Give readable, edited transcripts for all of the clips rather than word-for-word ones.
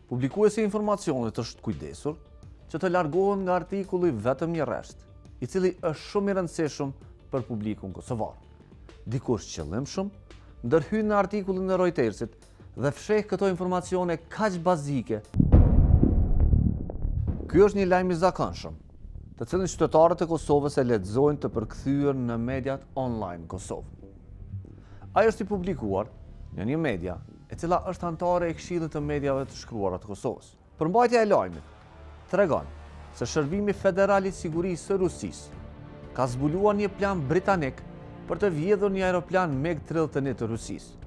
Publikuesi i informacionit është kujdesur që të largohet nga artikulli vetëm një rresht, i cili është shumë i rëndësishëm për publikun kosovar. Dikush qëllimshëm ndërhyn në artikullin e Reutersit dhe fsheh këto informacione kaq bazike. Ky është një lajm i zakonshëm, të cilin qytetarët e Kosovës e lexojnë të përkthyer në mediat online në Kosovë. Ai është i publikuar në një media e cila është anëtare e Këshillit të Mediave të Shkruara të Kosovës. Përmbajtja e lajmit tregon se Shërbimi Federal i Sigurisë së Rusisë ka zbuluar një plan britanik për të vjedhur një aeroplan MiG-31 të Rusisë.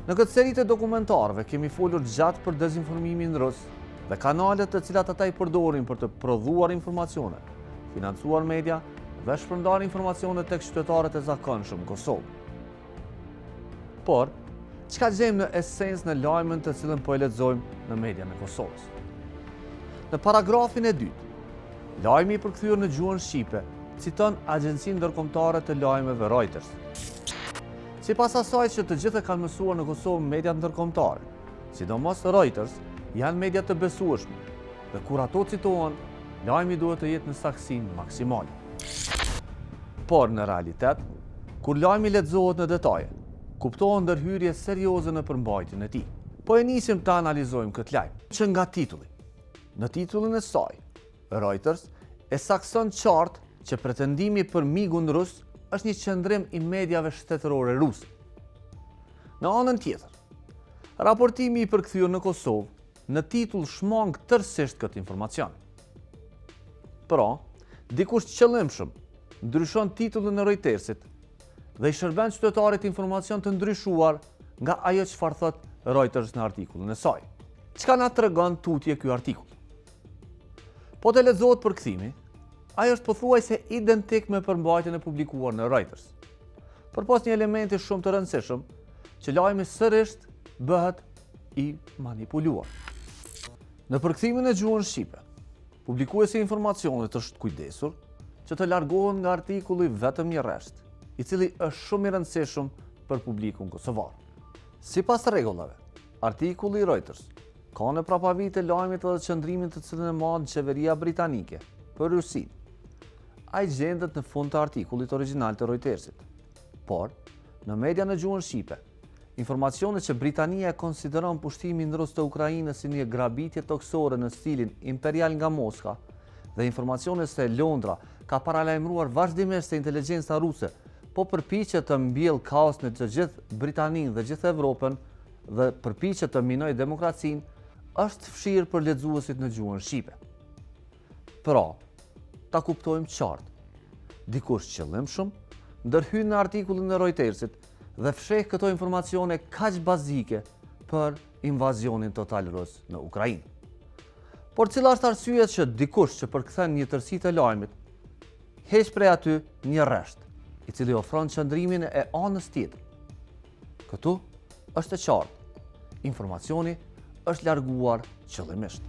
Në këtë seri të dokumentarëve kemi folur gjatë për dezinformimin rus dhe kanalet të cilat ata i përdorin për të prodhuar informacione, financuar media dhe shpërndarë informacione tek qytetarët e zakonshëm në Kosovë. Por, çka gjejmë në esencë në lajmin të cilën po e lexojmë në median e Kosovës? Në paragrafin e dytë, lajmi i përkthyer në gjuhën shqipe citon Agjencinë Ndërkombëtare të Lajmeve Reuters. Sipas asaj që të gjithë e kanë mësuar në Kosovë mediat ndërkombëtare, sidomos Reuters, janë media të besueshme dhe kur ato citohen, lajmi duhet të jetë në saktësinë maksimale. Por në realitet, kur lajmi lexohet në detaje, kuptohen ndërhyrje serioze në përmbajtjen e tij. Po e nisim të analizojmë këtë lajm, që nga titulli. Në titullin e saj, Reuters e saktëson qartë që pretendimi për migun rus është një qëndrim i mediave shtetërore ruse. Në anën tjetër, raportimi i përkthyer në Kosovë në titull shmang tërësisht këtë informacion. Pra, dikush qëllimshëm ndryshon titullin e Reutersit dhe i shërben qytetarit informacion të ndryshuar nga ajo çfarë thotë Reuters në artikullin e saj. Çka na tregon tutje ky artikull? Po të lexohet përkthimi, ai është pothuajse identik me përmbajtjen e publikuar në Reuters. Përpos një elementi shumë të rëndësishëm, që lajmi sërisht bëhet i manipuluar. Në përkthimin e gjuhën shqipe, publikuesi i informacionit është kujdesur që të largohet nga artikulli vetëm një rresht, i cili është shumë i rëndësishëm për publikun kosovar. Sipas rregullave, artikulli i Reuters Ka në prapavijë të lajmit edhe qëndrimin të cilin e mban qeveria britanike për Rusinë. Ai gjendet në fund të artikullit origjinal të Reutersit. Por, në media në gjuhën shqipe, informacioni që Britania e konsideron pushtimin rus të Ukrainës si një grabitje tokësore në stilin imperial nga Moska dhe informacioni se Londra ka paralajmëruar vazhdimisht se inteligjenca ruse po përpiqet të mbjellë kaos në të gjithë Britaninë dhe gjithë Evropën, dhe përpiqet të minojë demokracinë, është fshirë për lexuesit në gjuhën shqipe. Pra, ta kuptojmë qartë, dikush qëllimshëm ndërhyn në artikullin e Reutersit dhe fsheh këto informacione kaq bazike për invazionin total rus në Ukrainë. Por cila është arsyeja që dikush që përkthen një tërësi të lajmit, heq prej aty një rresht, i cili ofron qëndrimin e anës tjetër. Këtu është e qartë, informacioni është larguar qëllimisht.